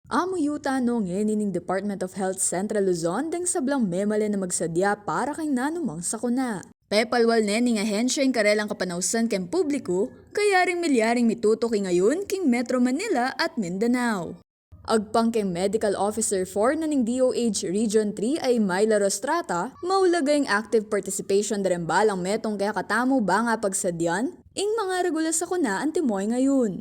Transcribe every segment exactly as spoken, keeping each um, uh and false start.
Amu yu tano ngeni ning Department of Health Central Luzon deng sablang memalen a magsadya para king nanumang sakuna. Pepalwal ne ning ahensya ing karelang kapanausan keng publiku, kaya ring milyaring mitutuki ngayun king Metro Manila at Mindanao. Agpang keng Medical Officer four na ning D O H Region three a i Myla Rostrata, maulaga ing active participation da reng balang metung kekatamu bang apagsadyan ing mangaregula sakuna antimo ing ngayun.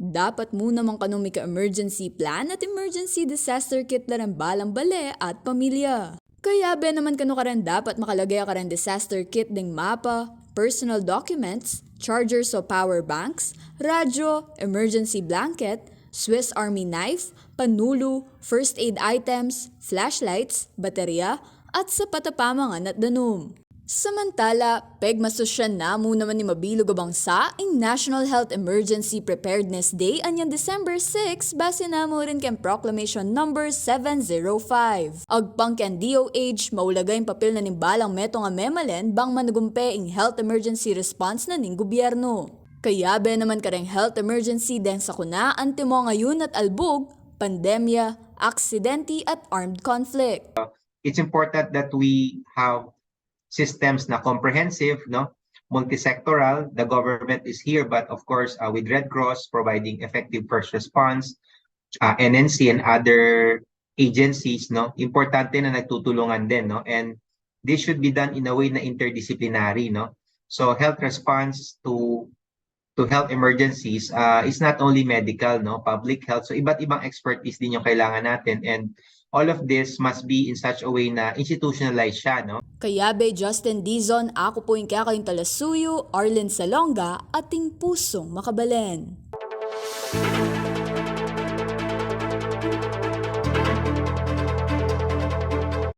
Dapat mu naman kanung mika-emergency plan at emergency disaster kit da reng balang bale at pamilya. Kayabe naman kanu kareng dapat makalage kareng disaster kit deng mapa, personal documents, chargers o power banks, radyo, emergency blanket, Swiss Army knife, panulu, first aid items, flashlights, baterya, at sapat a pamangan at danum. Samantala, pegmasusyan na mu naman ning mabilug a bangsa ing National Health Emergency Preparedness Day anyang December six, base na mu rin keng Proclamation Number seven zero five. Agpang keng D O H, maulaga ing papil na ning balang metung a memalen bang managumpe ing health emergency response na ning gubyernu. Kayabe naman kareng health emergency deng sakuna antimo ngayun at albug, pandemya, aksidente at armed conflict. It's important that we have systems na comprehensive, no? Multisectoral. The government is here, but of course, uh, with Red Cross providing effective first response, uh, N N C and other agencies, no? Importante na nagtutulungan din, no? And this should be done in a way na interdisciplinary, no? So health response to to health emergencies uh, is not only medical, no, public health. So iba't ibang expertise din yung kailangan natin, and all of this must be in such a way na institutionalized siya, no? Kayabe Justin Dizon, aku pu ing kekayung talasuyu, Arlene Salonga, ating pusung makabalen.